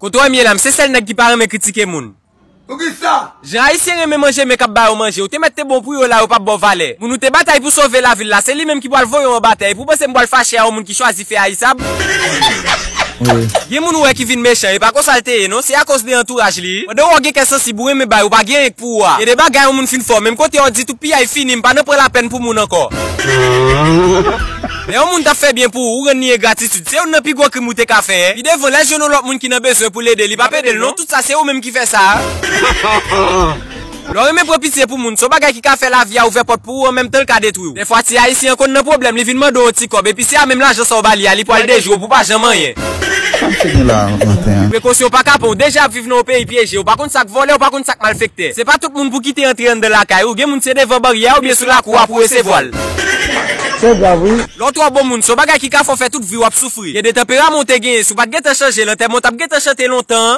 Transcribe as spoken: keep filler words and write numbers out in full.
Kote w ye la, m se sèl nèg ki pa renmen kritike moun. Poukisa? Jan Ayisyen renmen manje men k ap ba yo manje, ou te mèt te bon pou yo la, yo p ap ba w valè. Moun ou te batay pou sove lavi l la, se li menm ki pral voye w anba tè. Epi w panse m pral fache a yon moun ki chwazi fè Ayisab? Gen moun ou wè ki vin mechan, e pa konsa l te ye non, se akoz de antouraj li. Pandan w gen kè sansib, ou renmen bay, ou pa gen anyen k pou ou a. Gen de bagay yon moun fin fè w, menm kote w di tout piyay fini, m pa nan pran lapèn pou moun ankò. Lè yon moun t ap fè byen pou ou, ou rann li engratitid. Se youn nan pi gwo krim ou te ka fè. Pi devan, lè l jwenn yon lòt moun ki nan bezwen pou l ede, li p ap ede l non. Tout sa se ou menm ki fè sa. Lè w renmen pran pitye pou moun, se yon bagay ki ka fè lavi a ouvè pòt pou ou, an menm tan l ka detwi w. Dèfwa ti Ayisyen an konn nan pwoblèm, li vin mande w yon ti kòb, epi se a menm lajan sa w ba li a, li pral dejwe w pou pa janm anyen. Sa m te gen la maten an? Prekosyon pa ka pran, w deja ap viv nan yon peyi pyeje, w pa konn sa k vòlè, w pa konn sa k malfektè. Se pa tout moun pou ki te antre anndan lakay ou, gen moun se devan baryè a oubyen sou lakou a pou resevwa l. Se grav, wi. Lè w twò bon moun, se yon bagay ki ka fè w fè tout vi w ap soufri. Gen de tanperaman w te genyen, si w pa t gentan chanje l, antèman w t ap gentan chante lontan an.